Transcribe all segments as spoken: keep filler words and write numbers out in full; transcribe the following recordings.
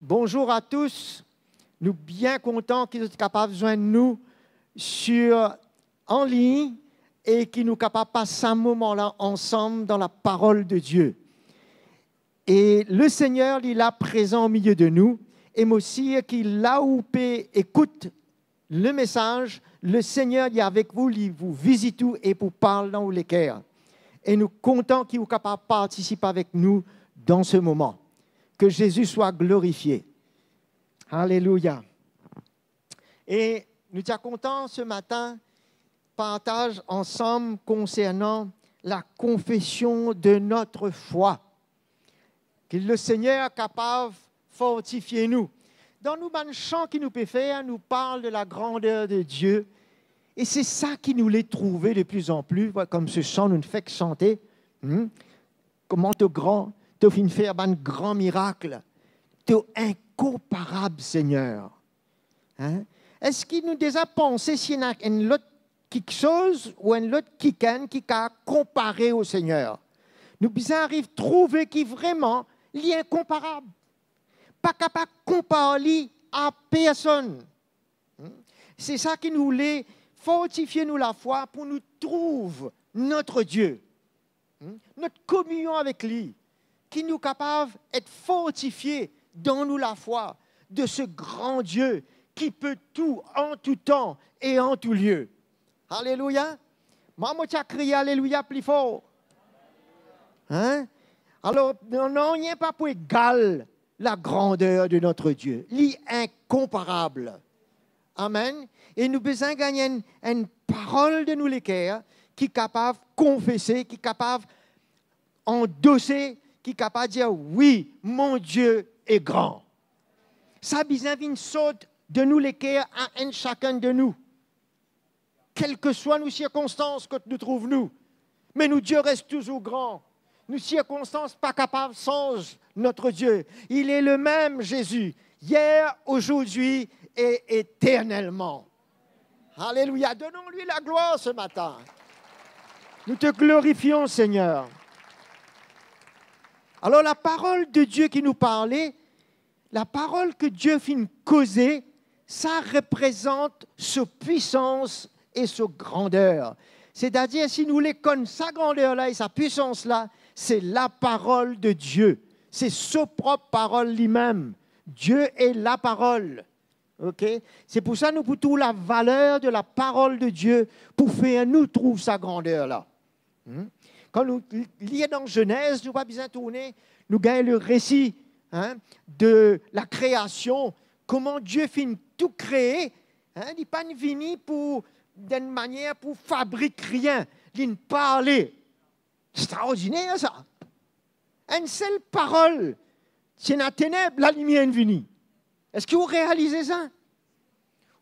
Bonzour a tous. Nou bien kontan ki zot kapav zwenn nou sir, an lign, e ki nou kapav pas sa moman la ansam dan laparol de Die. E Lesegner, li la prezan omilie de nou, e mo sir ki la ou pe ekout lemesaz, Lesegner, li avek ou, li pou vizit ou e pou parl dan ou leker. E nou kontan ki ou kapav partisip avek nou dan se moman. Que Jésus soit glorifié. Alelouya. E nou ti a kontan se matin partaz ansam konsernan la confession de notre foi. Ki Lesegner kapav fortifie nou. Dan nou bann san ki nou pe fer, nou parl de la grandeur de Dieu. E se sa ki nou le trouve de plus en plus, kom se san nou fek sante. Hmm? Kouma to gran, to finn fer bann gran mirak, to inkonparab, Segner. Hein? Eski nou deza panse si ena enn lot kiksoz ou enn lot kikenn ki kapav konpare o Segner? Nou bizin ariv trouve ki vreman li inkonparab. Pa kapav konpar li a personn. Hmm? Se sa ki nou le fortifie nou lafwa pou nou trouv notre Dieu. Hmm? Notre communion avec lui, ki nou kapav et fortifie dan nou lafwa de ce grand Dieu qui peut tout en tout temps et en tout lieu. Alelouya. Mwa, mo ti a kriye alelouya pli for. Hein? Alor, non, non, nanye pa pou egal la grandeur de notre Dieu. Li inkonparab. Amen. E nou bizin gagn enn, enn parol de nou leker ki kapav konfese, ki kapav andose, ki kapav dir, "Wi, mon Dieu est grand." Sa bizin vinn sort de nou leker a enn sakenn de nou. Kelseswa nou sirkonstans kot nou trouv nou, me nou Dieu res touzour gran. Nou sirkonstans pa kapav sanz notre Dieu. Il est le même Jésus, hier, aujourd'hui et éternellement. Alelouya. Donnons-lui la gloire ce matin. Nous te glorifions, Seigneur. Alor, laparol de Die ki nou parle, laparol ki Die finn koze, sa reprezant so pwisans e so grander. Setadir, si nou le konn sa grander la e sa pwisans la, se laparol de Die. Se so prop parol limem. Dieu est la parole. Ok? Se pou sa nou pou trouv lavaler de laparol de Die pou fer nou trouv sa grander la. Hmm? Kan nou li-, lir dan Zenez, nou pa bizin tourne, nou gagn le resi, hein, de la création, kouma Die finn tou kree, hein, li pa'nn vini pou, dan enn manier pou fabrik rien, li'nn parle. Extraordiner sa. Enn sel parol, ti ena teneb, lalimier inn vini. Eski ou realize sa?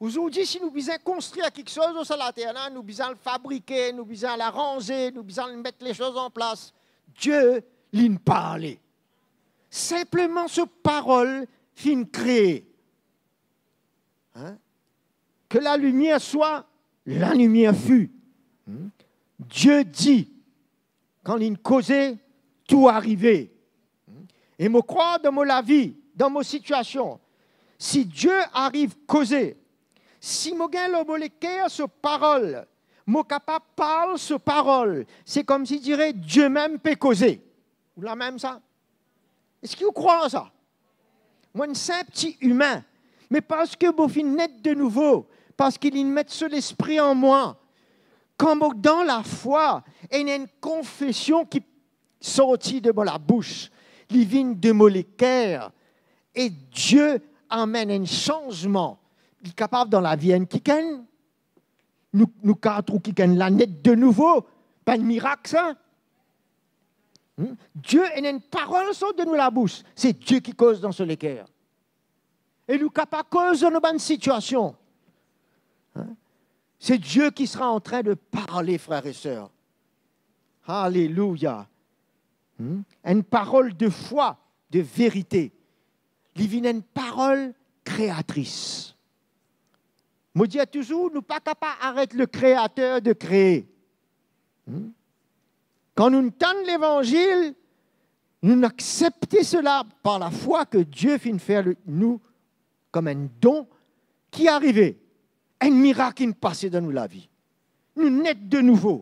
Azordi, si nou bizin konstrir kiksoz lor sa later la, nou bizin al fabrike, nou bizin al aranze, nou bizin al met lesoz an plas. Die, li'nn parle. Sinpleman so parol finn kree. Hein? Que la lumière soit, la lumière fut. Hmm? Dieu dit, kan li'nn koze, tou arive. E mo krwar dan mo lavi, dan mo sitiasion, si Die ariv koze, si mo gagn lor mo leker so parol, mo kapav parl so parol, se koumsi dire Die mem pe koze. Ou la mem sa? Eski ou krwar sa? Mwa, enn sinp ti imin, me parski mo finn net de nouvo, parski li'nn met so Lespri an mwa, kan mo dan lafwa, ena enn konfesion ki sorti de mo labous, li vinn de mo leker, e Die amenn enn sanzman. Li kapav dan lavi enn kikenn, nou, nou kapav trouv kikenn la net de nouvo, pa enn mirak sa? Hmm? Die ena enn parol sort de nou labous, se Die ki koz dan so leker. E nou kapav koz dan nou bann sitiasion. Hein? C'est Dieu qui sera en train de parler, frères et sœurs. Alelouya. Hmm? Enn parol de fwa, de verite. Li vinn enn parol kreatris. Mo dir touzour, nou pa kapav aret le Créateur de créer. Hmm? Kan nou tann levanzil, Nou'nn aksepte sela par lafwa ke Die finn fer le, nou kom enn don. Ki arive? Enn mirak inn pase dan nou lavi. Nou net de nouvo.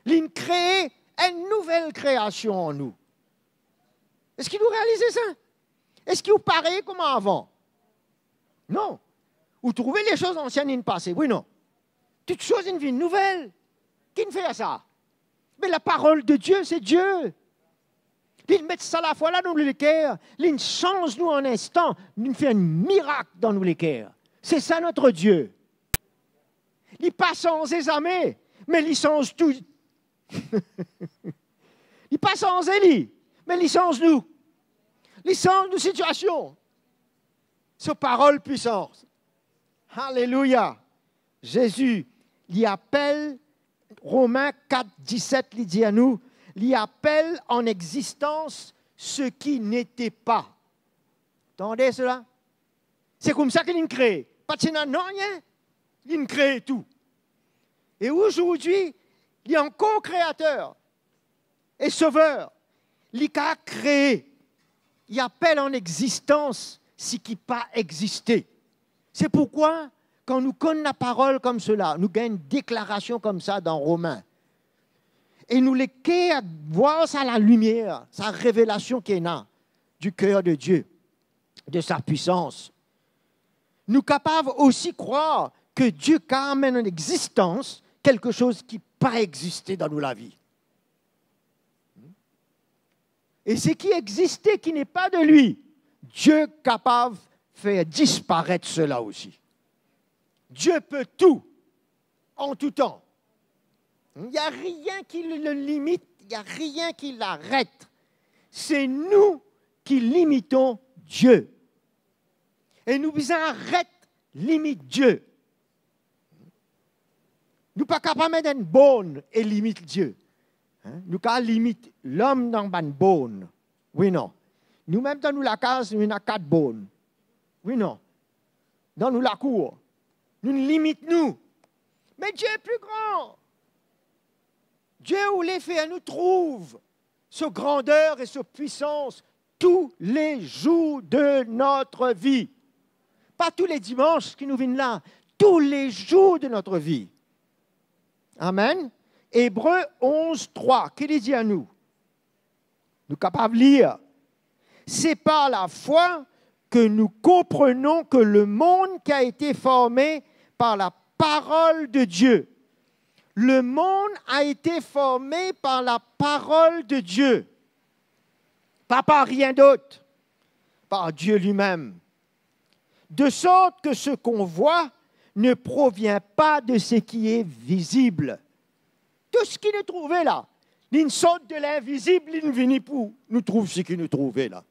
Li'nn kree enn nouvel kreasion an nou. Eski nou realize sa? Eski ou parey kouma avan? Non. Ou trouve lesoz ansien inn pase, wi non? Tou soz inn vinn nouvel. Ki'nn fer sa? Me laparol de Die, se Die. Li'nn met sa lafwa la dan nou leker, li'nn sanz nou an instan, li'nn fer enn mirak dan nou leker. Se sa notre Dieu. Li pa sanze zame, me li sanz tou. Li pa sanze li, me li sanz nou. Li sanz nou sitiasion. So parol pwisans. Alelouya. Zezi, li apel, Romin kat diset, li dir nou, li apel an egzistans seki nete pa. Tande sela? Se koumsa ki li'nn kree. Pa ti ena nanye, li'nn kree tou. E ozordi, li ankor kreater e sover. Li kapav kree, li apel an egzistans seki pa egziste. Se pourkwa, kan nou konn laparol koumsala, nou gagn enn deklarasion koumsa dan Romin, e nou leker vwar sa lalimier, sa revelasion ki ena du cœur de Dieu, de sa puissance, nou kapav osi krwar ke Die kapav amenn an egzistans kelkesoz ki pa egziste dan nou lavi. E seki egziste ki n'est pas de lui, Die kapav fer disparet sela osi. Dieu peut tout, en tout temps. Il n'y a rien qui le, le limite, il n'y a rien qui l'arrête. C'est nous qui limitons Dieu. E nou bizin aret limit Die. Nou pa kapav met enn born e limit Die. Hein? Nou kapav limit lom dan bann born. Wi non? Nou mem dan nou lakaz, nou ena kat born. Wi non? Dan nou lakour. Nou limit nou. Me Die pli gran. Die oule fer nou trouv so grander e so pwisans tou le zour de notre vie. Pa tou le dimans ki nou vinn la, tou le zour de notre vie. Amen. Ebre onz trwa, ki li dir anou? Nou kapav lir, c'est par la foi que nous comprenons que le monde qui a été formé par la parole de Dieu. Le monde a été formé par la parole de Dieu, pas par rien d'autre, par Dieu lui-même. De sorte que ce qu'on voit ne provient pas de ce qui est visible. Tou seki nou trouve la, li'nn sort de linvizib, li'nn vini pou nou trouv seki nou trouve la.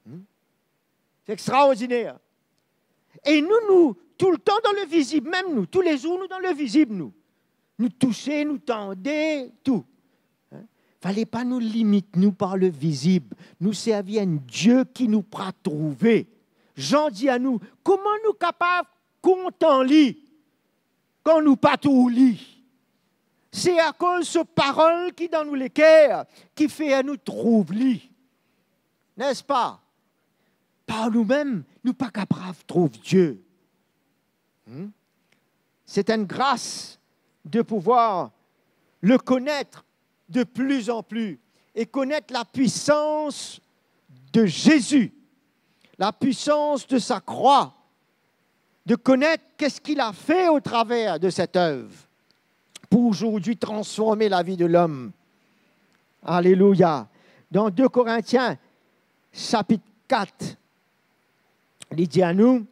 Hmm? Se extraordiner. E nou, nou toultan dan levizib, mem nou, toulezour nou dan levizib, nou. Nou touse, nou tande, tou. Hein? Fale pa nou limit nou par levizib. Nou servi enn Die ki nou pa trouve. Jan dir anou, kouma nou kapav kontan li kan nou pa trouv li? Se akoz so parol ki dan nou leker ki fer nou trouv li. Nespa? Par noumem, nou pa kapav trouv Die. Hmm? C'est une grâce de pouvoir le connaître de plus en plus et connaître la puissance de Jésus, la puissance de sa croix, de connaître qu'est-ce qu'il a fait au travers de cette œuvre pour aujourd'hui transformer la vie de l'homme. Alléluia. Dans deux Corinthiens, chapitre quatre, li dir anou,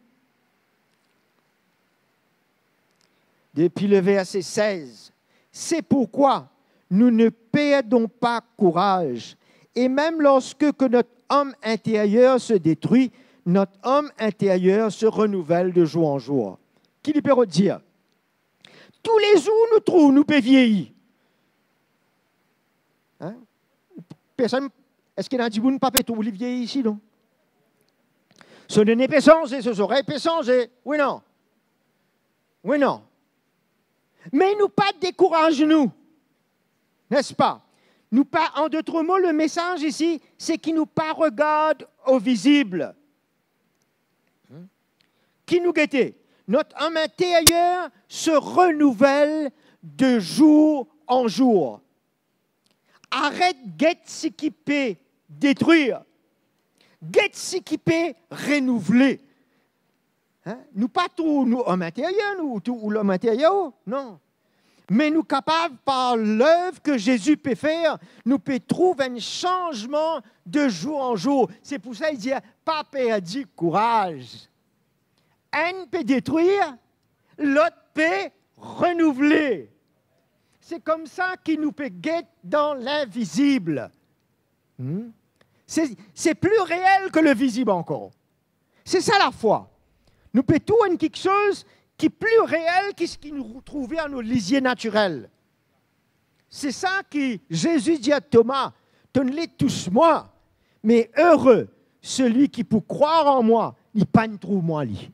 depuis le verset seize, c'est pourquoi nous ne perdons pas courage, et même lorsque que notre homme intérieur se détruit, notre homme intérieur se renouvelle de jour en jour. Ki li pe rod dir? Toulezour nou trouv nou pe vieyi. Hein? Personn, eski ena dimoun pa pe trouv li vieyi isi, non? So nenn pe sanze, so zorey pe sanze. Wi non? Wi non? Me nou pa dekouraz nou, nespa? Nou pa, an dot mo, lemesaz isi, se ki nou pa regard o vizib. Ki nou gete, not om interyer se renouvel de zour an zour. Aret get seki pe detrir, get seki pe renouvle. Hein? Nou pa tou nou om interyer, nou tou ou lom interyer, non. Me nou kapav, par lev ki Zezi pe fer, nou pe trouv enn sanzman de zour an zour. Se pou sa li dir, pa perdi kouraz. Enn pe detrir, lot pe renouvle. Se koumsa ki nou pe get dan linvizib. Hmm? Se, se pli reel ki linvizib ankor. Se sa lafwa. Nou pe trouv enn kiksoz ki pli reel ki seki nou trouve ar nou lizie natirel. Se sa ki Zezi dir Toma, "Tonn le tous mwa, me ere seki pou krwar an mwa, li pa'nn trouv mwa li."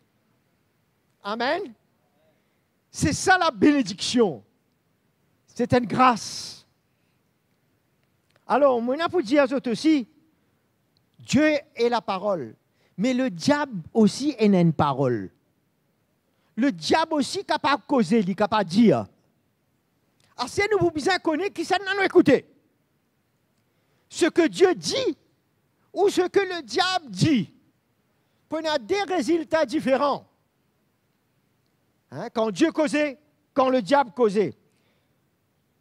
Amen. Se sa labenediksion. Se enn gras. Alor, mo ena pou dir zot osi, Dieu est la parole, me lediab osi ena enn parol. Lediab osi kapav koze, li kapav dir. Aster nou pou bizin kone kisannla nou ekoute. Ce que Dieu dit ou ce que le diable dit. Pou ena de rezilta diferan. Hein, kan Dieu koze, kan lediab koze.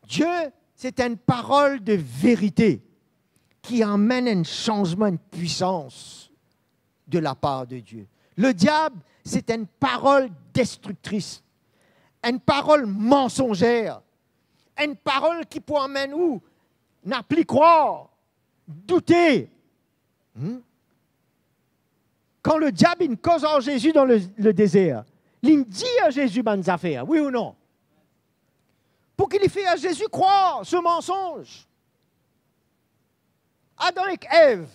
Dieu, se enn parol de verite ki amenn enn sanzman, enn pwisans de lapar de Dieu. Lediab, se enn parol destriktris, enn parol mansonzer, enn parol ki pou amenn ou nepli krwar, doute. Hmm? Kan lediab inn koz ar Zezi dan le, ledezer, linn dir Zezi bann zafer, wi ou non? Pou ki li fer Zezi krwar so mansonz. Adam ek Ev,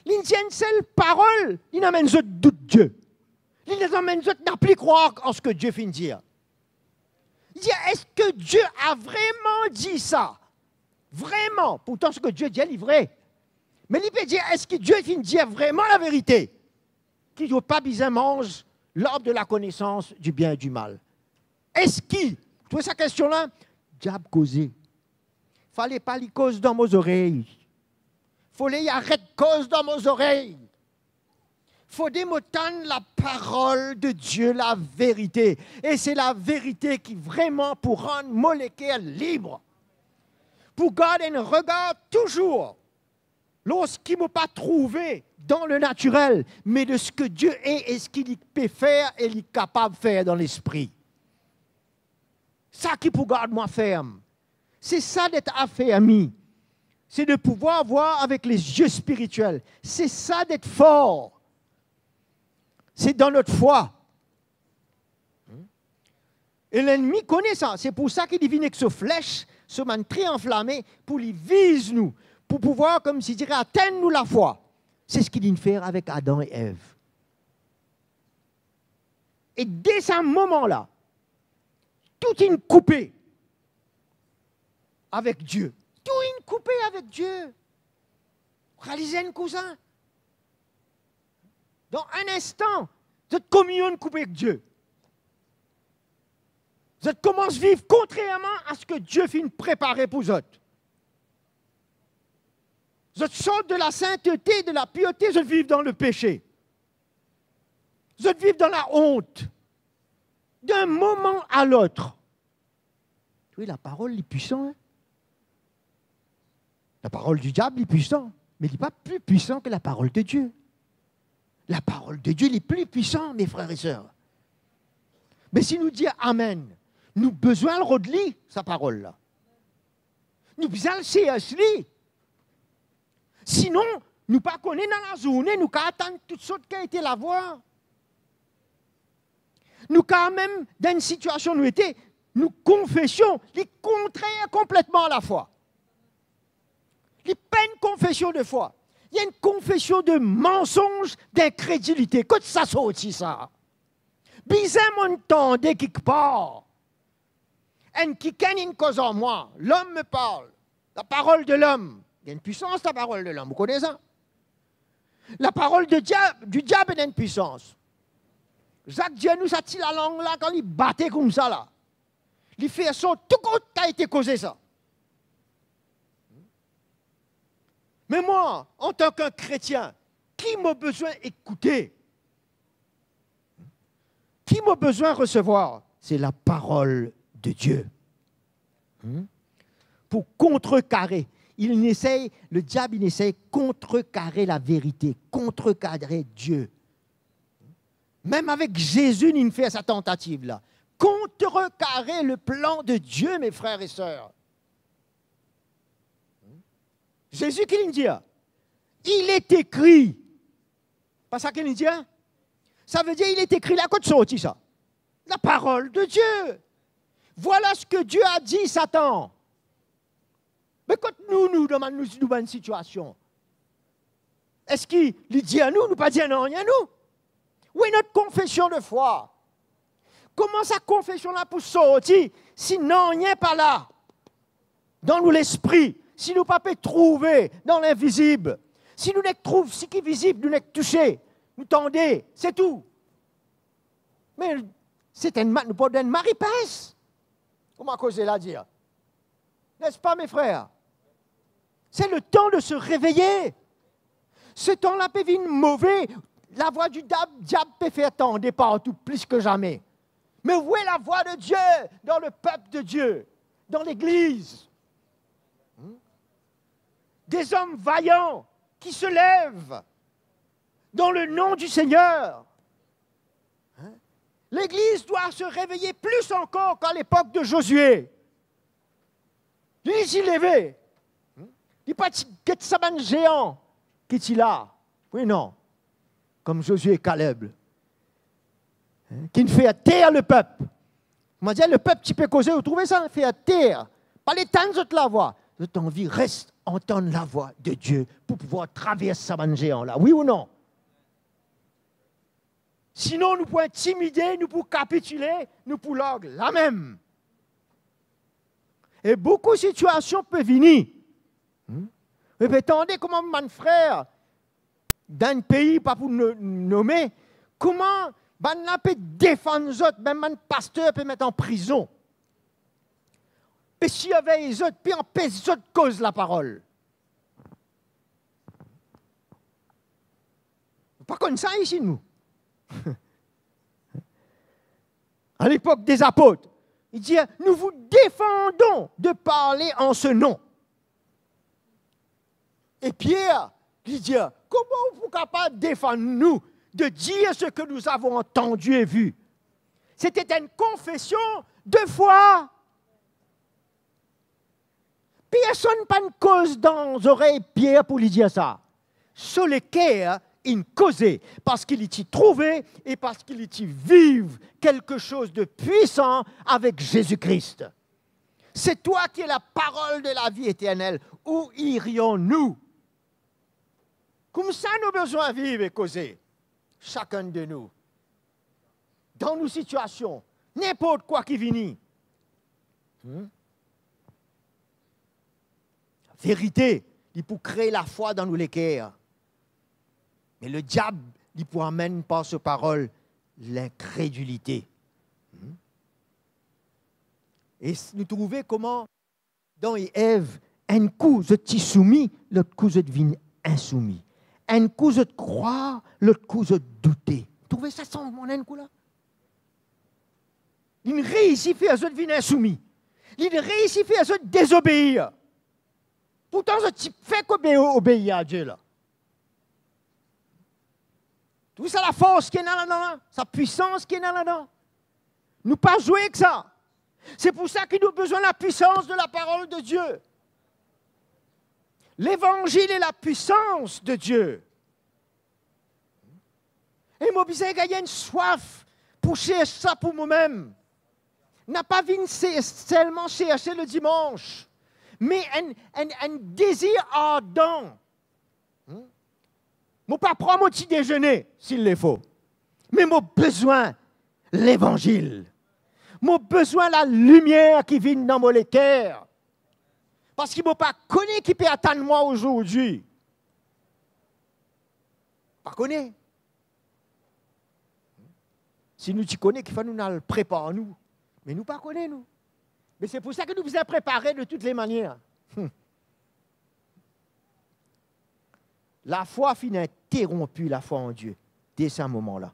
linn dir enn sel parol, linn amenn zot dout Die. Linn amenn zot nepli krwar an seki Die finn dir. Li dir, "Eski Die a vreman dir sa? Vreman?" Pourtan seki Die dir li vre. Me li pe dir, "Eski Die finn dir vreman laverite, ki zot pa bizin manz larb de lakonesans dibien e dimal?" Eski, trouv sa kestion la, diab koze. Fale pa li koz dan mo zorey. Fale li aret koz dan mo zorey. Fode mo tann laparol de Die, laverite. E se laverite ki vreman pou rann mo leker lib. Pou gard enn regar touzour lor seki mo pa trouve dan lenatirel, me de seki Die e, e seki li pe fer e li kapav fer dan lespri. Sa ki pou gard mwa ferm. Se sa d'être affermi. Se de pouvwar vwar avek lezie spiritiel. Se sa d'être for. Se dan not fwa. E lennmi kone sa. Se pou sa ki li vinn ek so fles, so bann tri anflame, pou li viz nou, pou pouvwar, koumsi dire, atenn nou lafwa. Se seki linn fer avek Adam e Ev. E de sa moman la, tou inn koupe avek Die. Tou inn koupe avek Die. Realize enn kou sa. Dan enn instan, zot kominion koupe ek Die. Zot koumans viv kontrerman a seki Die finn prepare pou zot. Zot sort de lasentete, de lapirte, zot viv dan lepese. Zot viv dan laont. D'un moment à l'autre. Wi, laparol li pwisan, hein? Laparol di diab li pwisan, me li pa pli pwisan ki laparol de Die. Laparol de Die li pli pwisan, mes frères et sœurs. Me si nou dir amen, nou bizin rod li, sa parol la. Nou bizin sers li. Sinon, nou pa kone, dan lazourne nou kav tann tou sort kalite lavwa. Nou kav mem dan enn sitiasion nou ete, nou konfesion li kontrer konpletman a lafwa. Li pa enn konfesion de fwa, li enn konfesion de mansonz, dinkredilite. Kot sa sorti sa? Bizin monn tande kikpar. Enn kikenn inn koz ar mwa, l'homme me parle. Laparol de lom, li ena enn pwisans, laparol de lom, ou kone sa? Laparol de diab, di diab ena enn pwisans. Zak dir nou sa ti lalang la, kan li bate koumsa la, li fer sort tou kot kalite koze sa. Me mwa, antan ki kretien, ki mo bizin ekoute? Ki mo bizin resevwar? Se laparol de Die. Hmm? Pou kontrekare. Li esey, le diab, li esey kontrekare laverite, kontrekare Die. Mem avek Zezi, li fer sa tantativ la. Kontrekare le plan de Die, mes frères et sœurs. Zezi, ki li dir? Il est écrit. Pa sa ki li dir? Savedir, il est écrit la, kot sorti sa? Laparol de Die. Voilà ce que Dieu a dit, Satan. Me kot nou, nou, dan bann, nou, nou bann sitiasion? Eski li dir nou, nou pa dir nanye, nou? Où est notre confession de foi? Kouma sa konfesion la pou sorti si nanye pa la dan nou lespri, si nou pa pe trouve dan linvizib, si nou nek trouv seki vizib, nou nek touse, nou tande, se tou. Me se enn ma-, nou pa dan enn maripins. Kouma koze la dir? N'est-ce pas, mes frères? C'est le temps de se réveiller. Se tan la pe vinn move, lavwa di diab, diab pe fer tande partou plis ki zame. Mais où est la voix de Dieu dans le peuple de Dieu, dans l'Église? Hmm? Des hommes vaillants qui se lèvent dans le nom du Seigneur. Hein? L'Église doit se réveiller plus encore qu'à l'époque de Josué. Li ti leve. Li pa ti get sa bann zean ki ti la. Wi, non. Kom Zozie e Kaleb. Ki finn fer ater lepep. Mo dir, lepep ti pe koze, ou trouve sa, fer ater. Pa le tann zot lavwa. Zot anvi res antann lavwa de Die pou pouvwar travers sa bann zean la. Wi ou non? Sinon, nou pou intimide, nou pou kapitile, nou pou larg lamem. E boukou sitiasion pe vini. Hmm? Ou pe tande kouma bann frer dan enn pei, pa pou no-, nome, kouma bann la pe defann zot, mem bann paster pe met an prizon, pe sirvey zot, pe anpes zot koz laparol. Nou pa konn sa isi, nou. À l'époque des apôtres, il dit, nous vous défendons de parler en ce nom. E Pier, li dir, kouma ou pou kapav defann nou de dir ce que nous avons entendu et vu? C'était une confession de foi. Personn pa'nn koz dan zorey Pier pou li dir sa. So leker inn koze, parski li ti trouve e parski li ti viv quelque chose de puissant avec Jésus-Christ. C'est toi qui es la parole de la vie éternelle. Où irions-nous? Koumsa nou bizin viv e koze, sakenn de nou, dan nou sitiasion, ninport kwa ki vini. Hmm? Verite, li pou kre lafwa dan nou leker. Me lediab, li pou amenn par so parol linkredilite. Hmm? E s-, nou trouve kouma Adan e Ev, enn kou zot ti soumi, lot kou zot vinn insoumi. Enn kou zot krwar, lot kou zot doute. Trouve sa sanzman enn kou la? Linn reisi fer zot vinn insoumi. Linn reisi fer zot dezobeir. Pourtan zot ti fek obe-, obeir a Die la. Trouve sa lafors ki ena ladan la, sa pwisans ki ena ladan. Nou pa zwe ek sa. Se pou sa ki nou bizin lapwisans de laparol de Die. Levanzil e lapwisans de Die. E mo bizin gagn enn swaf pou sers sa pou momem. Napa vinn se-, selman serse le dimans, me enn, enn, enn dezir ardan. Hmm? Mo pa pran mo ti dezene, si le fo. Me mo bizin Levanzil. Mo bizin lalimier ki vinn dan mo leker. Parski mo pa kone ki pe atann mwa azordi. Pa kone. Si nou ti kone, kifer nou al prepar nou? Me nou pa kone nou. Me se pou sa ki nou bizin prepare de tout lemanier. Hmm. Lafwa finn interonpi, lafwa an Die, de sa moman la.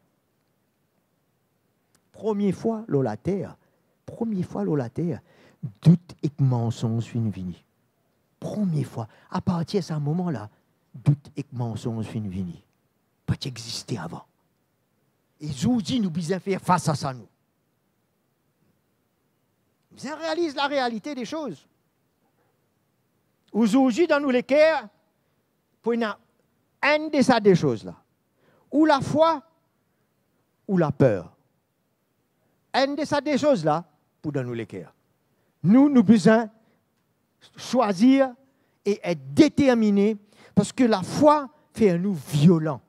Premie fwa lor later, premie fwa lor later, dout ek mansonz finn vini. Premie fwa, apartir sa moman la, dout ek mansonz finn vini. Pa ti existe avan. E zordi nou bizin fer fas a sa nou. Bizin realiz larealite de soz. Azordi dan nou leker, pou ena enn de sa de soz la. Ou lafwa, ou laper. Enn de sa de soz la pou dan nou leker. Nou, nou bizin swazir e et determine, parski lafwa fer nou violan.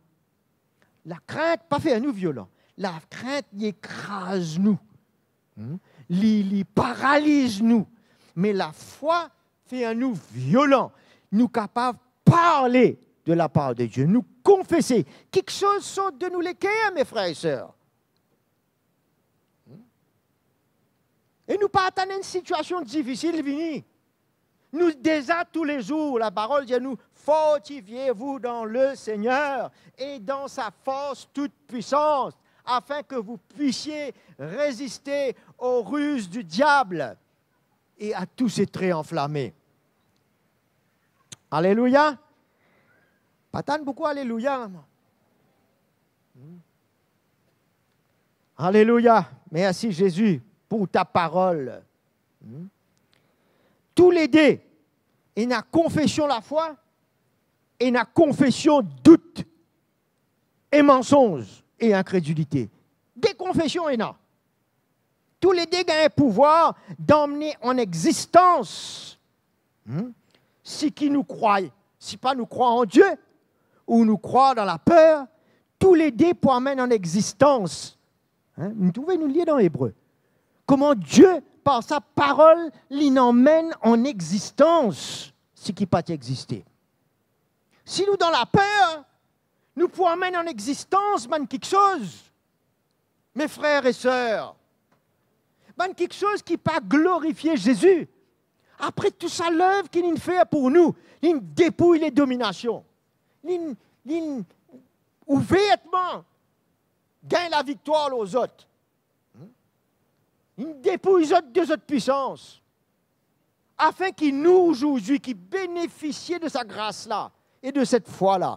Lakrint pa fer nou violan. Lakrint, li ekraz nou. Hmm? Li, li paraliz nou. Me lafwa fer nou violan. Nou kapav parle de lapar de Die. Nou konfese. Kiksoz sort de nou leker, me frer e ser. Hmm? E nou pa atann enn sitiasion difisil vini. Nou deza toulezour, laparol dir nou, fortifiez-vous dans le Seigneur et dans sa force toute puissance, afin que vous puissiez résister aux ruses du diable et à tous ses traits enflammés. Alelouya! Pa tann boukou alelouya, mwa. Hmm. Alelouya! Mersi Zezi pou ta parol. Hmm. Toulede, ena konfesion lafwa, ena konfesion dout, e mansonz, e inkredilite. De konfesion ena. Toulede gagn pouvwar damne an existans, hmm, seki nou krwar, si pa nou krwar an Die, ou nou krwar dan laper, toulede pou amenn an existans. Hein? Nou trouve, nou lir dan Ebre. Kouma Die, par sa parol, li amenn an existans seki pa ti existe. Si nou dan laper, nou pou amenn an existans bann kiksoz. Me frer e ser, bann kiksoz ki pa glorifie Zezi. Apre tou sa lev ki linn fer pou nou, linn depouy le dominasion. Linn, linn ouvertman gagn laviktwar lor zot. Hmm? Linn depouy zot de zot pwisans. Afin ki nou, zordi, ki benefisie de sa gras la e de set fwa la,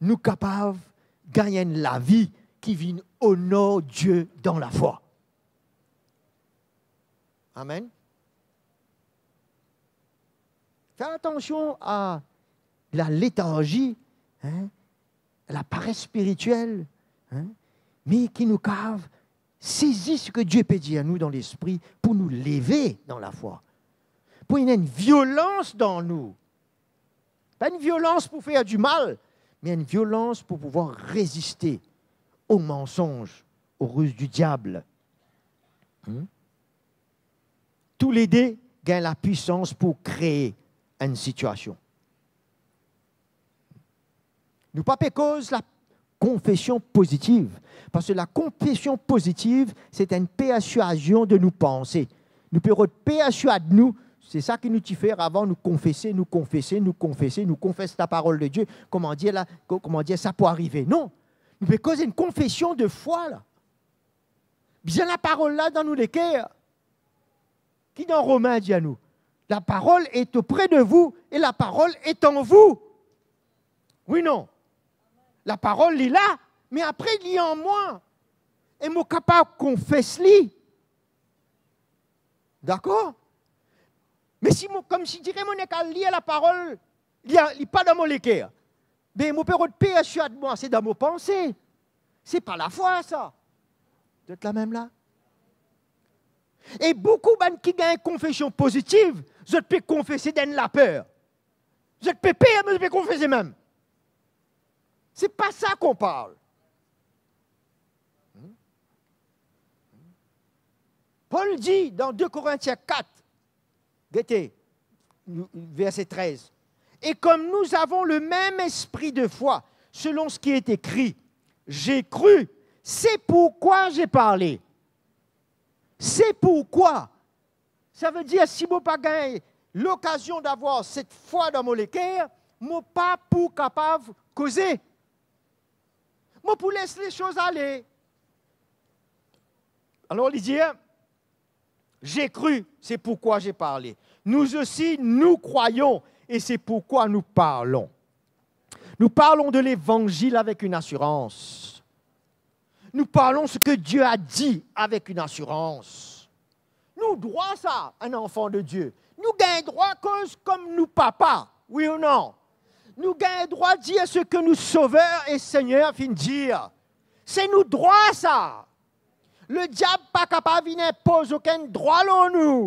nou kapav gagn enn lavi ki vinn onor Die dan lafwa. Amen. Fer atansion a laletarzi, hein, lapares spiritiel, hein, me ki nou kav sezi seki Die pe dir nou dan lespri pou nou leve dan lafwa. Pou ena enn violans dan nou. Pa enn violans pou fer dimal, me enn violans pou pouvwar reziste o mansonz, o riz di diab. Hmm? Toulede gagn lapwisans pou kree enn sitiasion. Nou pa pe koz lakonfesion pozitiv, parski lakonfesion pozitiv, se enn perswazion de nou panse. Nou pe rod perswad nou, se sa ki nou ti fer avan, nou konfese, nou konfese, nou konfese, nou konfes laparol de Die, kouma dir la, ko-, kouma dir sa pou arive. Non, nou pe koz enn konfesion de fwa la. Bizin laparol la dan nou leker. Ki dan Romin dir nou, "La parole est auprès de vous et la parole est en vous." Wi, non? Laparol li la, me apre li an mwa. E mo kapav konfes li. Dakor? Me si mo, koumsi dire mo nek al lir laparol, li a, li pa dan mo leker. Be mo pe rod perswad mwa, se dan mo panse. Se pa lafwa sa. Zot la mem la? E boukou bann ki gagn konfesion pozitiv, zot pe konfese dan laper. Zot pe per, me zot pe konfese mem. Se pa sa ki nou parl. Pol dir dan de Korintien kat, gete, Nou, verset treize. Et comme nous avons le même esprit de foi, selon ce qui est écrit, j'ai cru, c'est pourquoi j'ai parlé. C'est pourquoi. Savedir, si mo pa gagn lokazion d'avoir cette foi dans mon leker, mo pa pou kapav koze. Mo pou les les choses aller. Alors, li dir, j'ai cru, c'est pourquoi j'ai parlé. Nous aussi, nous croyons et c'est pourquoi nous parlons. Nous parlons de l'évangile avec une assurance. Nous parlons ce que Dieu a dit avec une assurance. Nou drwa sa, enn zanfan de Dieu. Nou gagn drwa koz kom nou papa, wi ou non? Nou gagn drwa dir seki nou Sover e Segner finn dir. Se nou drwa sa. Lediab pa kapav vinn inpoz okenn drwa lor nou.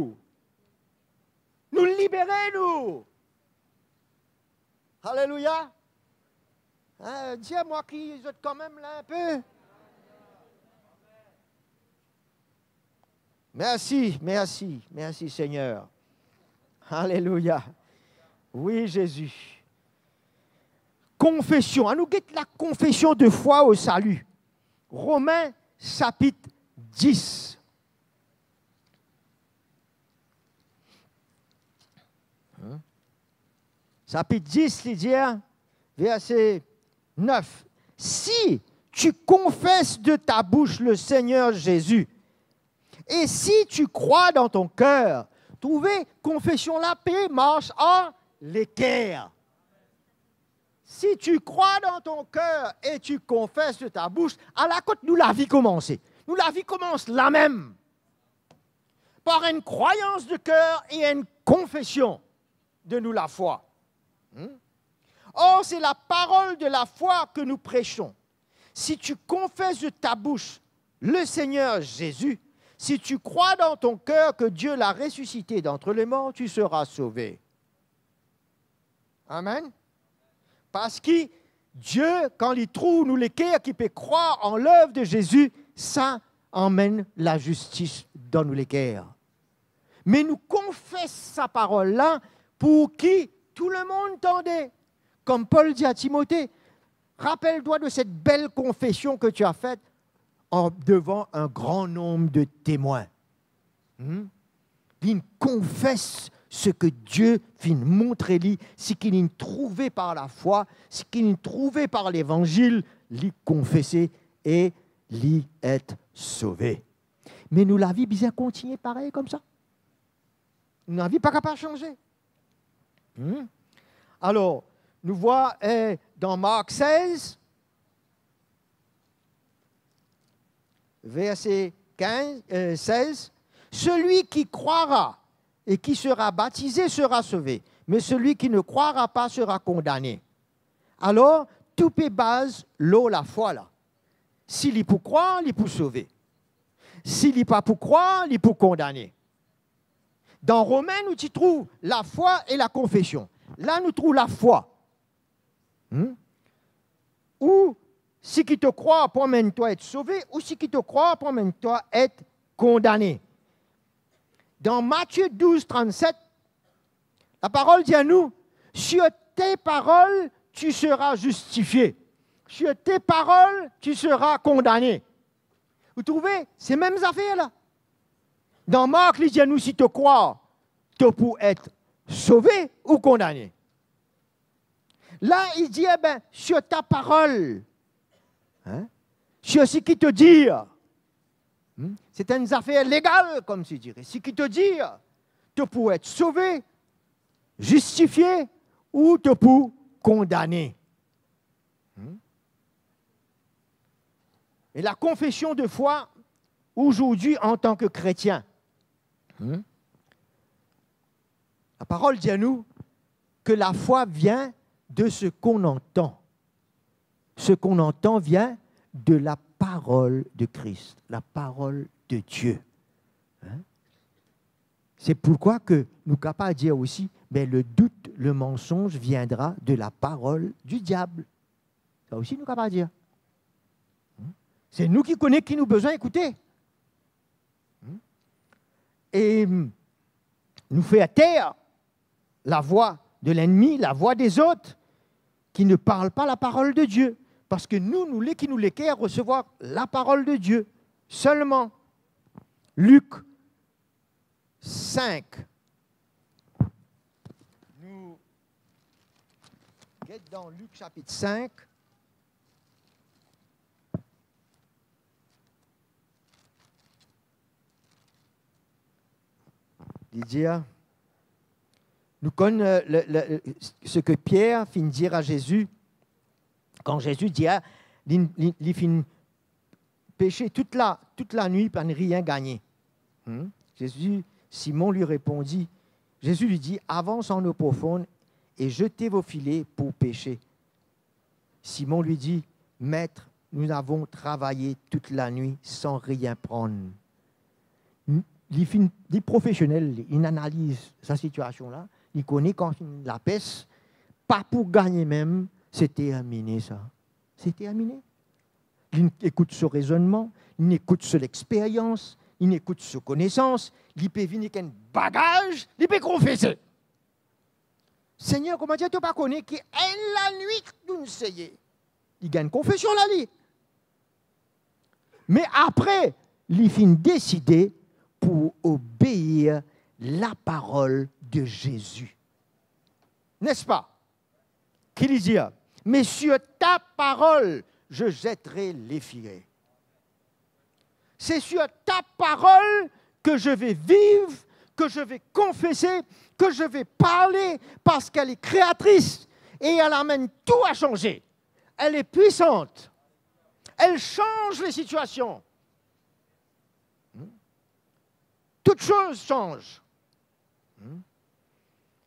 Nou libere nou. Alelouya. Hein, dir mwa ki zot kanmem la inpe. Mersi, mersi, mersi Segner. Alelouya. Wi, Zezi. Konfesion. Anou get la confession de foi au salut. Romin sapit dis. Hein? Sapit dis, li dir, verse nef, si tu confesses de ta bouche le Seigneur Jésus, et si tu crois dans ton cœur, trouve, konfesion la pe mars ar leker. Si tu crois dans ton cœur et tu confesses de ta bouche, ala kot nou lavi koumanse. Nou lavi koumans lamem. Par une croyance de cœur et une confession de nou lafwa. Hmm? Or, c'est la parole de la foi que nous prêchons. Si tu confesses de ta bouche le Seigneur Jésus, si tu crois dans ton cœur que Dieu l'a ressuscité d'entre les morts, tu seras sauvé. Amen. Parski Die, kan li trouv nou leker ki pe krwar an lev de Zezi, sa amenn lazistis dan nou leker. Me nou konfes sa parol la pou ki tou lemonn tande. Kom Pol dir a Timote, rapel twa de set bel konfesion ke ti a fet an, devan un grand nombre de témoins. Hmm? Li konfes seki Die finn montre li, seki li trouve par lafwa, seki li trouve par Levanzil, li konfese e li et sove. Me nou lavi bizin kontigne parey koumsa. Nou lavi pa kapav sanze. Hmm? Alor, nou vwar, eh, dan Mark sez, verse kinz, eh, sez, celui qui croira et qui sera baptisé sera sauvé, mais celui qui ne croira pas sera condamné. Alor, tou pe baz lor lafwa la. Si li pou krwar, li pou sove. Si li pa pou krwar, li pou kondane. Dan Romin, nou ti trouv lafwa e lakonfesion. La, nou trouv lafwa. Hmm? Ou seki to krwar pou amenn twa et sove, ou seki to krwar pou amenn twa et kondane. Dan Matie douz trannset, laparol dir nou, sur tes paroles, tu seras justifié. Sur tes paroles, tu seras condamné. Ou trouve, se mem zafer la. Dan Mark, li dir nou, si to krwar, to pou et sove ou kondane. La, li dir, ben, sur ta parole, hein, sur seki to dir. Hmm? Se enn zafer legal, koumsi dire. Seki to dir, to pou et sove, zistifie ou to pou kondane. Hmm? E lakonfesion de fwa, ozordi, antan ki kretien, hmm? Laparol dir nou ke lafwa vien de ce qu'on entend. Ce qu'on entend vient de la parole de Christ, la parole de Dieu. Hein? Se pourkwa ke nou kapav dir osi, ben, le doute, le mensonge viendra de la parole du diable. Sa osi nou kapav dir. Hmm? Se nou ki kone ki nou bizin ekoute. Hmm? E, hmm, nou fer ter, lavwa de lennmi, lavwa dezot, ki ne parl pa laparol de Die. Parski nou, nou le ki nou leker resevwar laparol de Die selman. Lik sink. Nou get dan Lik sapit sink. Li dir, nou konn, eh, le, le, seki Pier finn dir a Zezi, kan Zezi dir, li, li, li finn pese tout la, tout lanwit, pa nanye. Hmm? Zezi, Simon li repondi, Zezi li dir, avans an lo profon e zete vo file pou pese. Simon li dir, Met, nou avon travaye tout lanwit san rien pran. N-, li finn, li profesionel, li, li analiz sa sitiasion la, li kone kan finn lapes, pa pou gagne mem, se termine sa. Se termine. Li ekout so rezonnman, li ekout so lexperyans, li ekout so konesans, li pe vinn ek enn bagaz, li pe konfese. Segner, kouma dir to pa kone ki enn lanwit nou'nn seye? Li gagn konfesion la li. Me apre, li finn deside pou obeir laparol de Zezi. N'est-ce pas? Ki li dir? Mais sur ta parole, je jetterai les filets. C'est sur ta parole que je vais vivre, que je vais confesser, que je vais parler, parce qu'elle est créatrice et elle amène tout à changer. Elle est puissante. Elle change les situations. Hmm? Toutes choses changent. Hmm?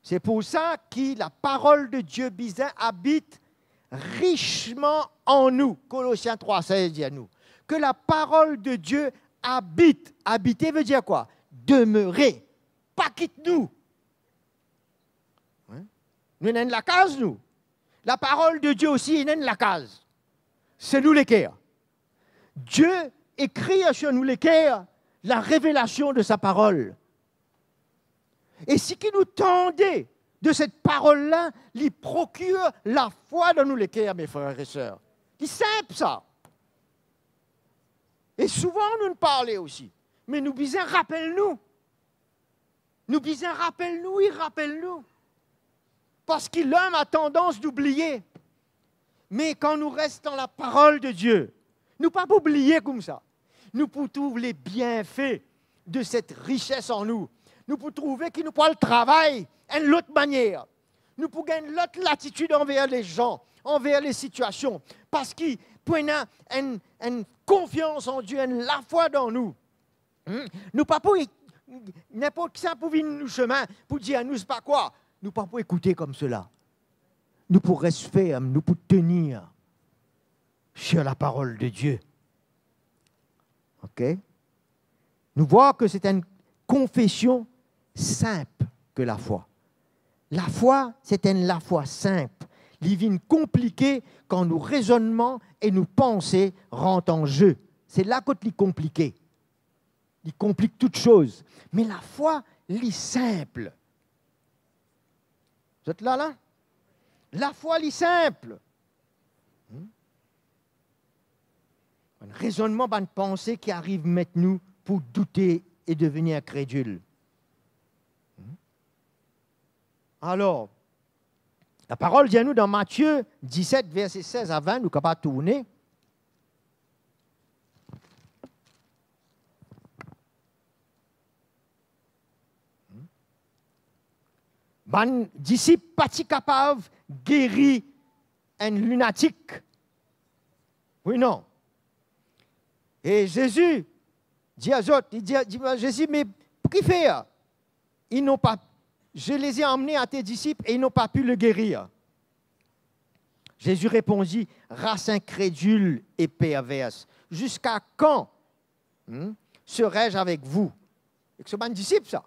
C'est pour ça que la parole de Dieu bizin abit richement en nous. Colossiens trois seize dit à nous que la parole de Dieu habite. Habiter veut dire quoi? Demeurer. Pa kit nou. Hein? Nou ena enn lakaz, nou. Laparol de Die osi ena enn lakaz. Se nou leker. Dieu écrit sur nou leker la révélation de sa parole. E seki nou tande de set parol la, li prokir lafwa dan nou leker, mes frères et sœurs. Li sinp sa. E souvan nou parle osi, me nou bizin rapel nou. Nou bizin rapel nou, li rapel nou. Parski lom a tandans oubliye. Me kan nou res dan laparol de Die, nou pa pou oubliye koumsa. Nou pou trouv le bienfe de set rises an nou. Nou pou trouve ki nou pou al travay enn lot manier. Nou pou gagn lot latitid anver lezan, anver lesitiasion. Parski pou ena enn, enn konfians an Die, enn lafwa dan nou. Hmm? Nou pa pou, ninport kisannla pou vinn nou sime pou dir nou sipa kwa, nou pa pou ekoute koumsa. Nou pou res ferm, nou pou tenir sur la parole de Dieu. Ok? Nou vwar ki se enn konfesion sinp ki lafwa. Lafwa, se enn lafwa sinp. Li vinn konplike kan nou rezonnman e nou panse rant an ze. Se la kot li konplike. Li konplik tou soz. Me lafwa, li sinp. Zot la, la? Lafwa, li sinp. Hmm? Bann rezonnman, bann panse ki ariv met nou pou doute e devini inkredil. Hmm? Alor, laparol dir nou dan Matie diset, verse sez a vin, nou kapav tourne. Bann disip pa ti kapav geri enn linatik. Wi, non? E Zezi dir a zot, li dir, dir a Zezi, me pou ki fer? Ils n'ont pas, je les ai amenés à tes disciples et ils n'ont pas pu le guérir. Jésus répondit, race incrédule et perverse, jusqu'à quand, hmm, serai-je avec vous? Ek so bann disip sa.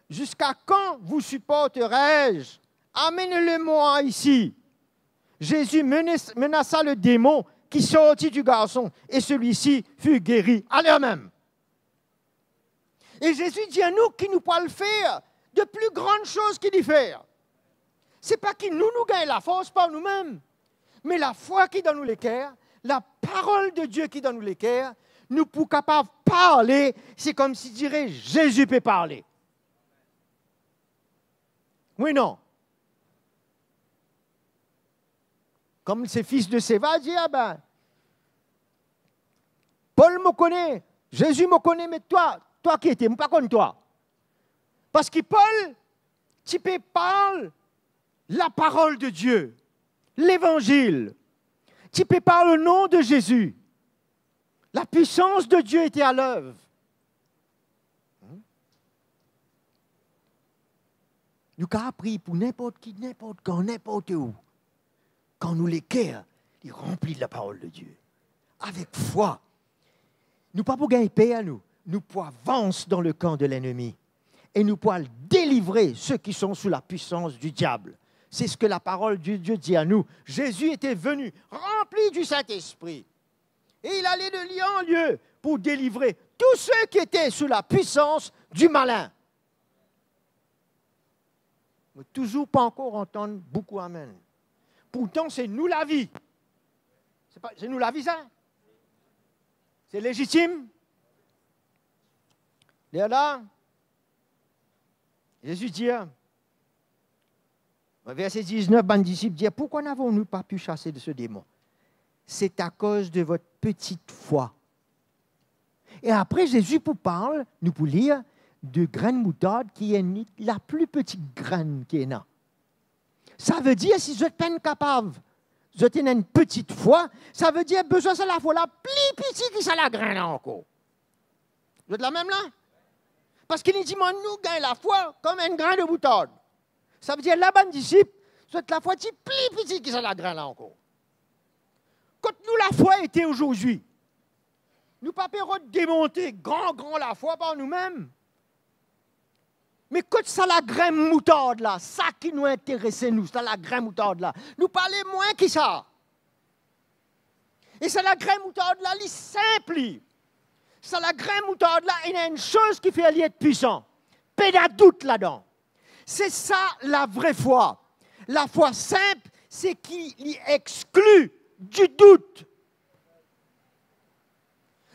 Jusqu'à quand vous supporterai-je? Amenez-le-moi ici. Jésus menace, menaça le démon qui sortit du garçon et celui-ci fut guéri à l'heure même. E Zezi dir nou ki nou pou al fer de pli gran soz ki li fer. Se pa ki nou, nou gagn lafors par noumem, me lafwa ki dan nou leker, laparol de Die ki dan nou leker, nou pou kapav parle, se koumsi dire Zezi pe parle. Wi, non? Kouma se fis de Seva dir, "Ah ben, Pol mo kone, Zezi mo kone, me twa, twa ki ete, mo pa konn twa." Parski Pol ti pe parl laparol de Die, levanzil. Ti pe parl o nom de Zezi. Lapwisans de Die ete a lev. Hmm? Nou kapav priye pou ninport ki, ninport kan, ninport ou. Kan nou leker li ranpli de laparol de Die, avek fwa, nou pa pou gagn per, nou. Nou pou avans dan le kan de lennmi e nou pou al delivre seki son sou lapwisans di diab. C'est ce que la parole de Dieu dit à nous. Jésus était venu, rempli du Saint-Esprit. Et il allait de lieu en lieu pour délivrer tous ceux qui étaient sous la puissance du malin. Mo touzour pa ankor antann boukou amen. Pourtan, se nou lavi. Se pa, se nou lavi, sa? Se lezitim. Lerla, Zezi dir, dan verse diznef, bann disip dir, "Pourquoi n'avons-nous pas pu chasser de ce démon? C'est à cause de votre petite foi." E apre, Zezi pou parl, nou pou lir, de grenn moutard ki enn lapli peti grenn ki ena. Savedir, si zot pa'nn kapav, zot ena enn peti fwa, savedir, bizin sa lafwa la pli piti ki sa lagrin la ankor. Zot la mem la? Parski li dimann nou gagn lafwa kouma enn grin de moutard. Savedir, la bann disip, zot lafwa ti pli piti ki sa lagrin la ankor. Kot nou lafwa ete azordi? Nou pa pe rod demonte gran, gran lafwa par noumem. Me kot sa lagrin moutard la, sa ki nou interese nou, sa lagrin moutard la, nou pa ale mwin ki sa. E sa lagrin moutard la, li sinp li. Sa lagrin moutard la, ena enn soz ki fer li et pwisan. Pena dout ladan. Se sa lavre fwa. Lafwa sinp, se ki li exkli di dout.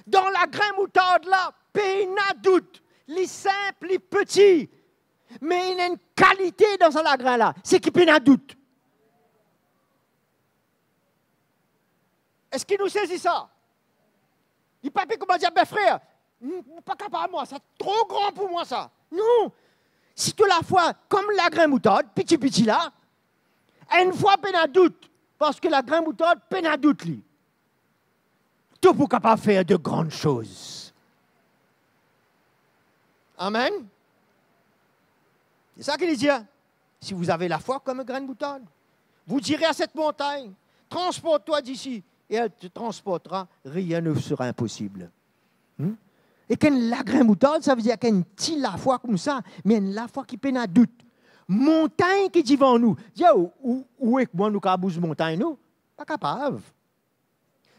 Dan lagrin moutard la, pena dout. Li sinp, li peti. Me ena enn kalite dan sa lagrin la, se ki pena dout. Eski nou sezi sa? Li pa pe koumans dir, "Be frer, m, m pa kapav mwa, sa tro gran pou mwa sa." Non. Si to lafwa kouma lagrin moutard, piti piti la, enn fwa pena dout, parski lagrin moutard pena dout li, to pou kapav fer de grann soz. Amen. Se sa ki li dir, "Si vous avez la foi comme un grain de moutarde, vous direz à cette montagne, 'Transporte-toi d'ici,' et elle te transportera, rien ne sera impossible.'" Hmm? Ek enn lagrin moutard, savedir ek enn ti lafwa koumsa, me enn lafwa ki pena dout. Montagn ki divan nou, dir, ou, ou, ou ek mwa nou kapav bouz montagn, nou? Pa kapav.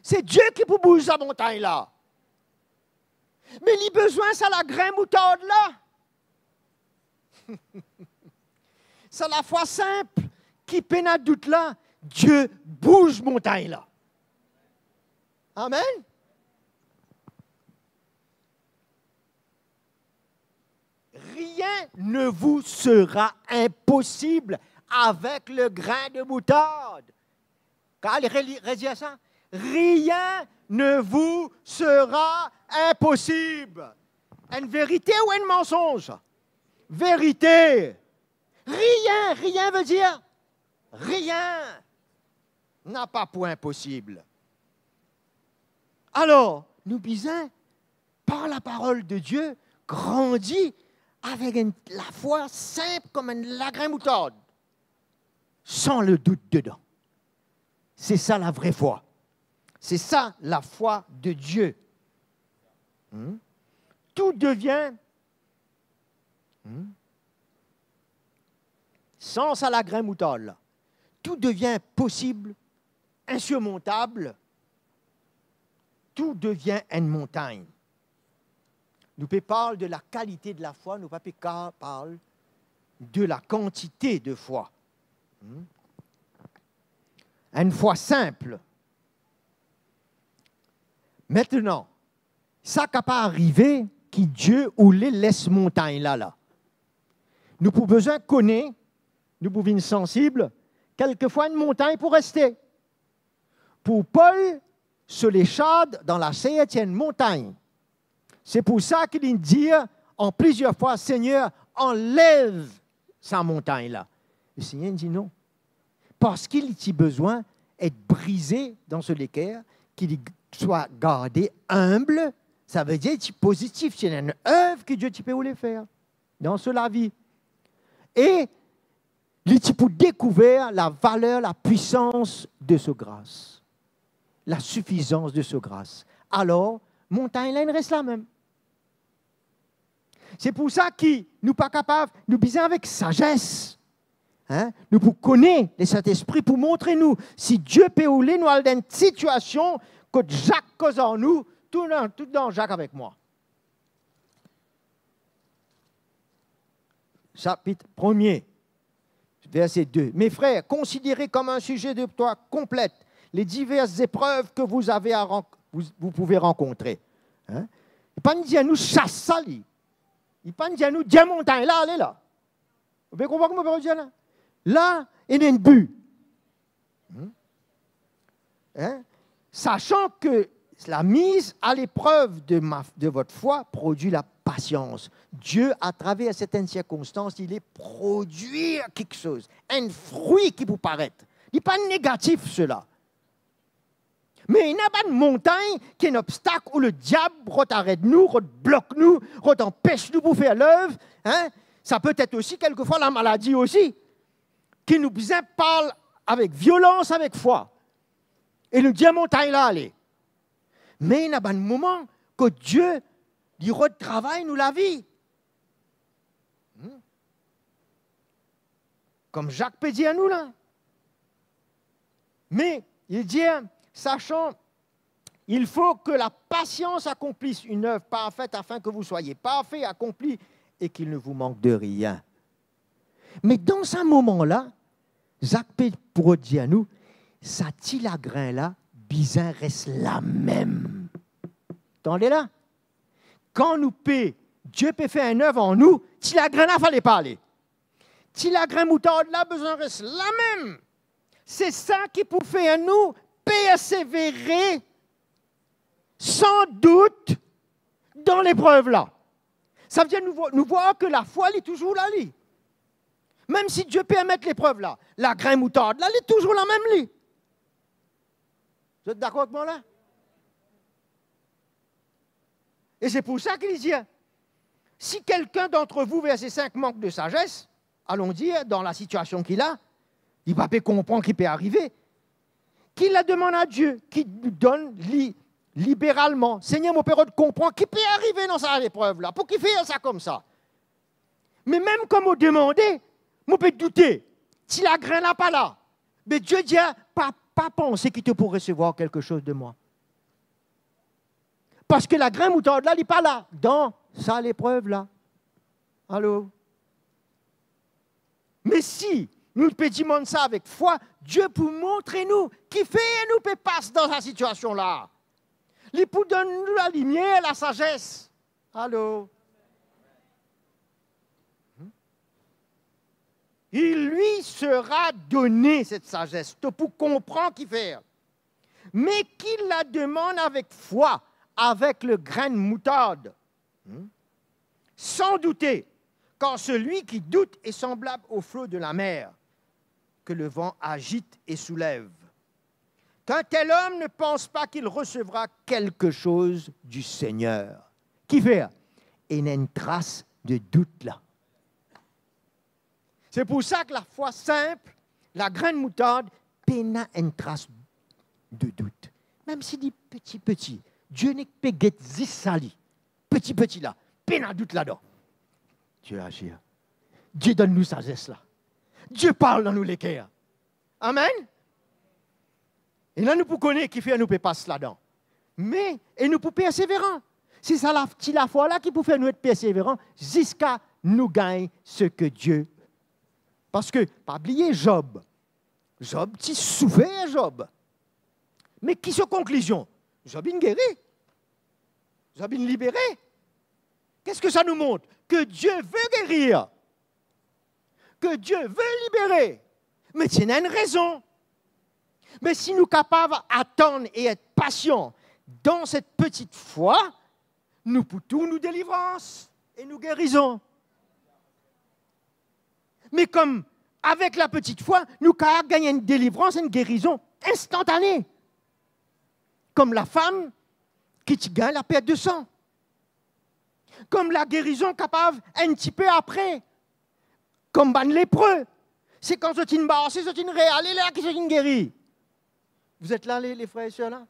Se Die ki pou bouz sa montagn la. Me li bizin sa lagrin moutard la. Sa lafwa sinp ki pena dout la, Die bouz montagn la. Amen. Rien ne vous sera impossible avec le grain de moutarde. Kapav reli-, redir sa? Rien ne vous sera impossible. Enn verite ou enn mansonz? Verite. Rien, rien veut dire rien. Napa pwin inposib. Alor, nou bizin, par laparol de Die, grandi avek enn lafwa sinp kouma enn lagrin moutard, san le dout dedan. Se sa lavre fwa. Se sa lafwa de Die. Hmm? Tou devien, hmm? San sa lagrin moutard la, tou devien posib, insirmontab, tou devien enn montagn. Nou pe parl de lakalite de lafwa, nou pa pe ka parl de la kantite de fwa. Hmm? Enn fwa sinp. Aster, sa kapav arive ki Die oule les montagn la, la. Nou pou bizin kone, nou pou vinn sansib, kelkefwa enn montagn pou reste. Pou Pol, so lesard dan laser ti enn montagn. Se pou sa ki li dir an plizier fwa, "Segner, anlev sa montagn la." Lesegner dir non. Parski li ti bizin et brize dan so leker, ki li swa garde inb, savedir li ti pozitif, ti ena enn erv ki Die ti pe oule fer dan so lavi. E li ti pou dekouver lavaler, lapwisans de so gras, lasifizans de so gras. Alor, montagn la inn res lamem. Se pou sa ki nou pa kapav, nou bizin avek sazes. Hein? Nou pou kone, Lesintespri pou montre nou. Si Die pe oule nou al dan enn sitiasion kot Zak koz ar nou, tou dan, tou dan Zak avek mwa. Sapit premie, verse de. Mes frères, considérez comme un sujet de joie complète les diverses épreuves que vous avez à ren-, vous, vous pouvez rencontrer. Hein? Li pa dir nou sas sa li. Li pa dir nou, dir montagn la, ale la. Ou pe konpran kouma mo pe dir la? La, ena enn bi. Hmm? Hein? Sachant que la mise à l'épreuve de ma, de votre foi produit la patience. Die, atraver sertenn sirkonstans, li le prodwir kiksoz, enn fri ki pou paret. Li pa negatif, sela. Me ena bann montagn ki enn obstak ou lediab rod aret nou, rod blok nou, rod anpes nou pou fer lev, hein? Sa pe et osi, kelkefwa, lamaladi osi, ki nou bizin parl avek violans, avek fwa. E nou dir montagn la ale. Me ena bann moman kot Die, li rod travay nou lavi. Hmm? Kouma Zak pe dir nou la. Me, li dir, sachant, il faut que la patience accomplisse une œuvre parfaite afin que vous soyez parfaits, accomplis et qu'il ne vous manque de rien. Me dan sa moman la, Zak pe pou dir nou, sa ti lagrin la bizin res lamem. Tande la? Kan nou pe, Die pe fer enn erv an nou, ti lagrin la fale pa ale. Ti lagrin moutard la bizin res lamem. Se sa ki pou fer nou persevere san dout dan leprev la. Savedir nou vo-, nou vwar ke lafwa li touzour la li. Mem si Die permet leprev la, lagrin moutard la, li touzour lamem li. Zot dakor avek mwa la? E se pou sa ki li dir, si quelqu'un d'entre vous, verset cinq, manque de sagesse, allons dire, dan lasitiasion ki la, li pa pe konpran ki pe arive, ki la demann a Die, ki donn li liberalman, Segner, mo pe rod konpran ki pe arive dan sa leprev la, pou ki fer sa koumsa? Me mem kan mo demande, mo pe doute, ti lagrin la pa la. Me Die dir, pa, pa panse ki to pou resevwar kelke soz de mwa. Parski lagrin moutard la, li pa la dan sa leprev la. Alo? Me si nou pe dimann sa avek fwa, Die pou montre nou ki fer nou pe pas dan sa sitiasion la. Li pou donn nou lalimier, lasazes. Alo? Hmm? Il lui sera donné, cette sagesse. To pou konpran ki fer. Me ki la demann avek fwa, avek legrin moutard. Hmm? Sans douter, car celui qui doute est semblable au flot de la mer, que le vent agite et soulève. Qu'un tel homme ne pense pas qu'il recevra quelque chose du Seigneur. Ki fer? Ena enn tras de dout la. Se pou sa ki lafwa sinp, lagrin moutard, pena enn tras de dout. Mem si li piti piti, Die nek pe get zis sa li. Piti piti la, pena dout ladan. Die azir. Die donn nou sazes la. Die parl dan nou leker. Amen. E la nou pou kone ki fer nou pe pas ladan. Me, e nou pou perseveran. Se sa la, ti lafwa la ki pou fer nou et perseveran ziska nou gagn seki Die Parski, pa bliye Zob. Zob ti soufer, Zob. Me ki so konklizion? Zob inn geri. Zob inn libere. Qu'est-ce que ça nous montre? Que Dieu veut guérir. Que Dieu veut libérer. Me ti ena enn rezon. Me si nou kapav atann e et pasian dan set peti fwa, nou pou trouv nou delivrans e nou gerizon. Me kom avek la peti fwa, nou kapav gagn enn delivrans, enn gerizon instantane. Kom lafam ki ti gagn lapert de san. Kom lagerizon kapav enn tipe apre. Kom bann lepre. Se kan zot inn marse, zot inn realiz la ki zot inn geri. Vous êtes là, les, les frères et sœurs là?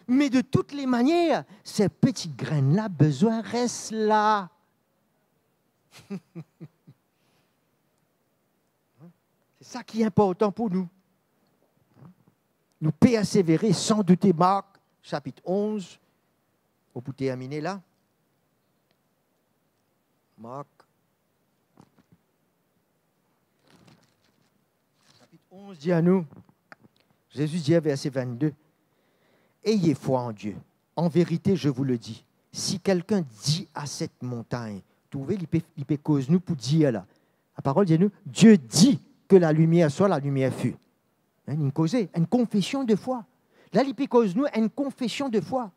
Mais de toutes les manières, se peti grenn la bizin res la. Se sa ki inportan pou nou. Nou persevere san doute. Mark, sapit onz, nou pou termine la. Mark, sapit onz dir anou, Zezi dir, verse vennde, "Ayez foi en Dieu. En vérité, je vous le dis, si quelqu'un dit à cette montagne," trouve, li pe, li pe koz nou pou dir la. Laparol dir nou, Dieu dit que la lumière soit, la lumière fut. Hein, enn koze, enn konfesion de fwa. La, li pe koz nou enn konfesion de fwa.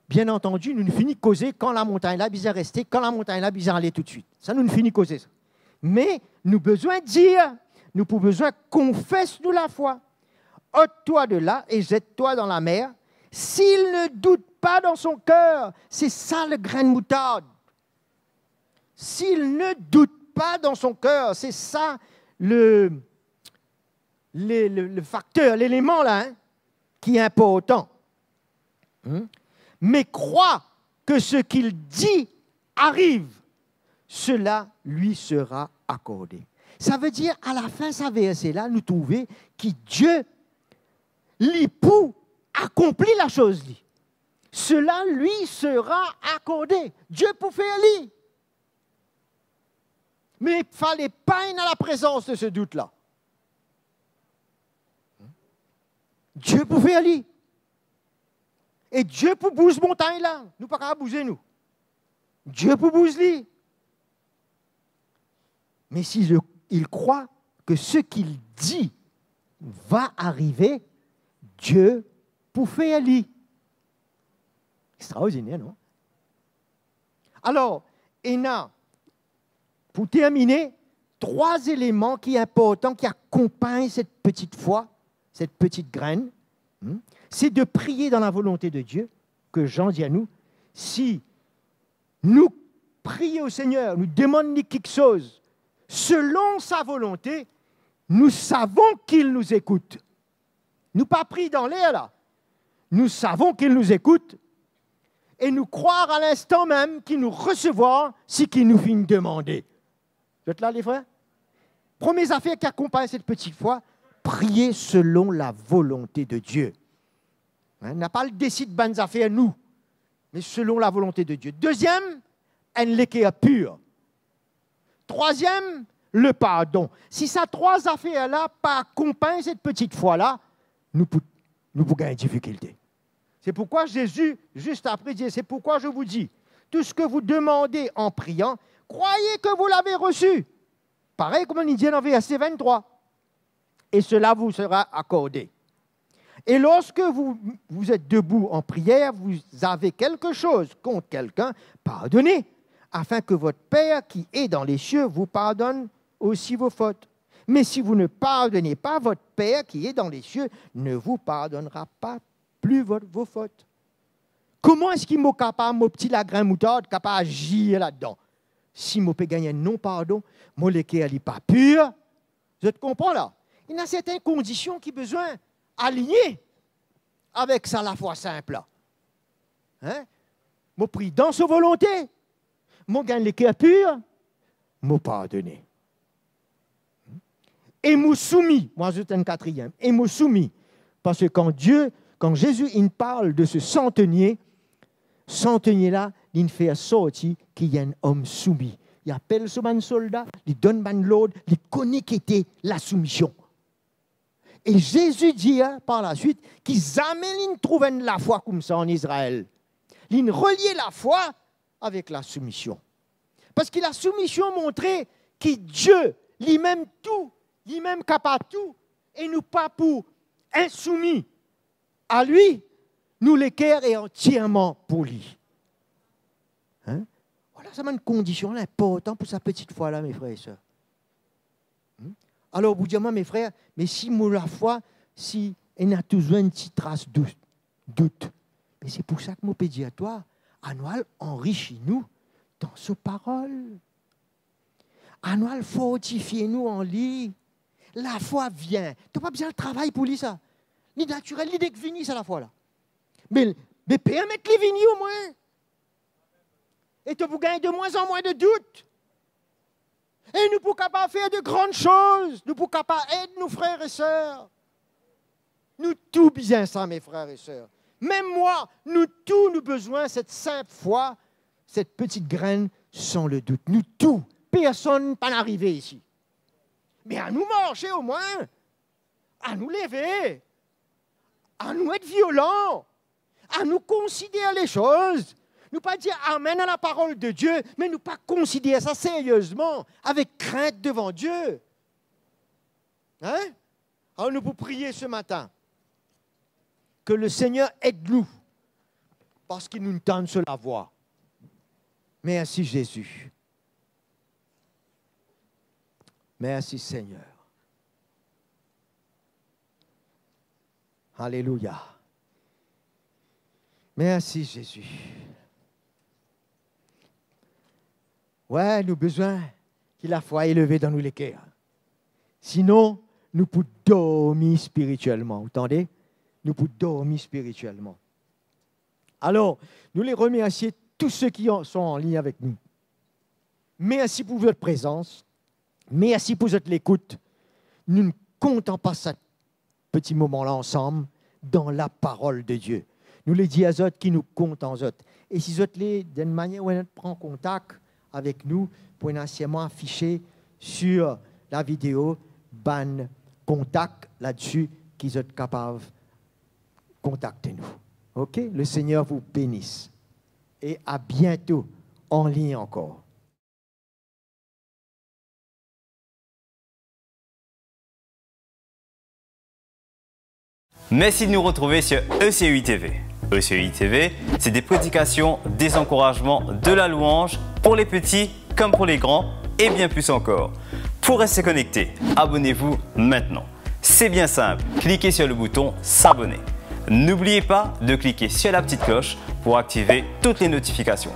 Bien antandi, nou, nou fini koze kan lamontagn la bizin reste, kan lamontagn la bizin ale toutswit. Sa, nou, nou fini koze sa. Me nou bizin dir, nou pou bizin konfes nou lafwa. Ôte-toi de là et jette-toi dans la mer. S'il ne doute pas dans son cœur, se sa le grenn moutard. S'il ne doute pas dans son cœur, se sa le, le, le, le fakter, leleman la, hein, ki inportan. Hmm? Mais croit que ce qu'il dit arrive, cela lui sera accordé. Sa ve dir, alafin sa verse la, nou trouve ki Die, li pou akonpli lasoz li. Cela lui sera accordé. Die pou fer li. Me fale pa ena laprezans de se dout la. Die pou fer li. E Die pou bouz montagn la. Nou pa kapav bouze nou. Die pou bouz li. Mais si je, il croit que ce qu'il dit va arriver, Die pou fer li. Extraordiner, non? Alor, ena, pou termine, trwa eleman ki inportan, ki akonpagn set peti fwa, set peti grenn, hmm? Se de priye dan lavolonte de Die, ke Zan dir anou, si nou priye o Segner, nou demann li kiksoz selon sa volonte, nou savon ki li nou ekout. Nou pa priye dan ler la. Nou savon ki li nou ekout e nou krwar a linstan mem ki nou resevwar seki nou finn demande. Zot la, lefrer? Premie zafer ki akonpagn set peti fwa, priye selon lavolonte de Die. Hein, nou pa al desid bann zafer nou, me selon lavolonte de Die. Deziem, enn leker pir. Trwaziem, lepardon. Si sa trwa zafer la pa akonpagn set peti fwa la, nou pou, nou pou gagn difikilte. C'est pourquoi Jésus, juste après, dit, c'est pourquoi je vous dis, tout ce que vous demandez en priant, croyez que vous l'avez reçu. Parey kouma li dir dan verse venntrwa. Et cela vous sera accordé. Et lorsque vous, vous êtes debout en prière, vous avez quelque chose contre quelqu'un, pardonnez, afin que votre Père qui est dans les cieux vous pardonne aussi vos fautes. Mais si vous ne pardonnez pas, votre Père qui est dans les cieux ne vous pardonnera pas plus vos, vos fautes. Kouma eski mo kapav, mo pti lagrin moutard, kapav azir ladan? Si mo pe gagn enn non-pardon, mo leker li pa pir. Zot konpran la? Ena sertin kondision ki bizin aligne avek sa lafwa sinp la. Hein? Mo priye dan so volonte, mo gagn leker pir, mo pardone. E mo soumi, mo azout enn katriem, e mo soumi, parski kan Die, kan Zezi inn parl de se santonie, santonie la, li'nn fer sorti ki enn om soumi, Li apel so bann solda, li donn bann lord, li kone ki ete lasoumision. E Zezi dir par laswit ki zame linn trouv enn lafwa koumsa an Izrael. Linn relie lafwa avek lasoumision. Parski lasoumision montre ki Die, limem tou, limem kapav tou, e nou pa pou insoumi a li, nou leker e antierman pou li. Hein? Vwala sa bann kondision la inportan pou sa peti fwa la, me frer e ser. Hmm? Alor, pou dir mwa, me frer, me si mo lafwa, si ena touzour enn ti tras dout, dout, me se pou sa ki mo pe dir twa, anou al anrisi nou dan so parol. Anou al fortifie nou an li. Lafwa vinn. To pa bizin al travay pou li sa. Li natirel, li nek vini sa lafwa la. Me, me permet li vini omwin. E to pou gagn de mwin an mwin de dout. E nou pou kapav fer de gran soz. Nou pou kapav ed nou frer e ser. Nou tou bizin sa, me frer e ser. Mem mwa, nou tou nou bizin set sinp fwa, set peti grenn san le dout. Nou tou, personn pa'nn arive isi. Me anou marse omwin. Anou leve. Anou et violan. Anou konsider lesoz. Nou pa dir amen a laparol de Die, me nou pa konsider sa seriezman, avek krint devan Die. Hein? Alor nou pou priye se matin. Ke Lesegner ed nou, parski nou tann so lavwa. Mersi Zezi. Mersi Segner. Alelouya. Mersi Zezi. Wi, nou bizin ki lafwa eleve dan nou leker. Sinon, nou pou dormi spiritielman. Ou tande? Nou pou dormi spiritielman. Alor, nou le remersie tou seki an, son an lign avek nou. Mersi pou zot prezans. Mersi pou zot lekout. Nou kontan pas sa peti moman la ansam dan laparol de Die. Nou le dir zot ki nou kontan zot. E si zot le, dan enn manier ou enn lot, pran kontak avek nou pou ena sirman afise sir lavideo bann kontak ladsi ki zot kapav kontakte nou. Ok? Lesegner vous bénisse. E a biento an lign ankor. Merci de nous retrouver sur E C U I T V. E C U I T V, c'est des prédications, des encouragements, de la louange pour les petits comme pour les grands et bien plus encore. Pour rester connecté, abonnez-vous maintenant. C'est bien simple, cliquez sur le bouton s'abonner. N'oubliez pas de cliquer sur la petite cloche pour activer toutes les notifications.